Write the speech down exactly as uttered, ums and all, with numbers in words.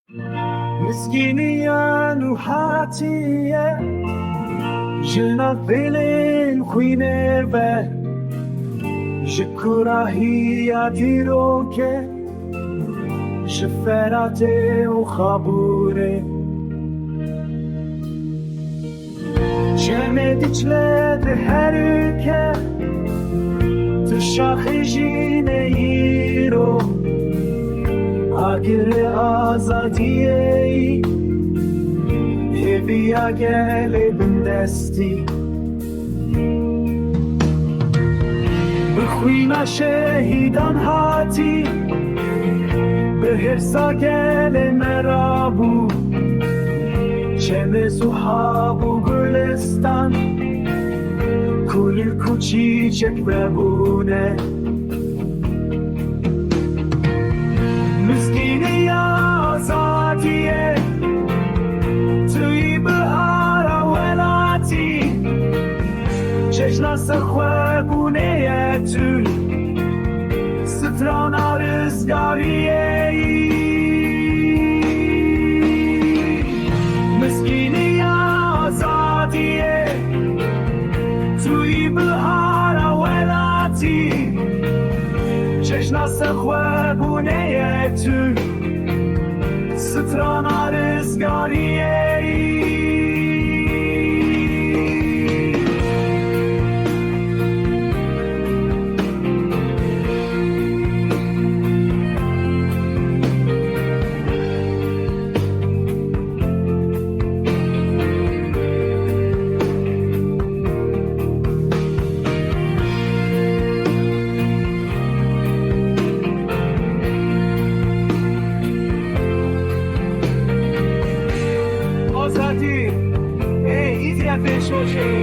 Mizgîniya nû hatiye, ji nav pêlên xwînê ve, ji kurahiya dîrokê, ji Feratê û Xabûrê. Çemê Dicle diherike, tu şaxê jinê îro, agirê azadiyê yî, hêviya gelê bindestî. Bi xwîna şehîdan hatî, bi hêrsa gelê me rabû. Çemê Zuha bû gulistan, kulîlk û çîçek vebûne. Mizgîniya azadiyê, tu yî bihara welatî, cejna serxwebûnê ye tu, strana rizgariyê yî. Mizgîniya azadiyê, tu yî bihara welatî, cejna serxwebûnê ye tu, strana rizgariyê yî. Azadî, ê, îdî ye pêşoşê.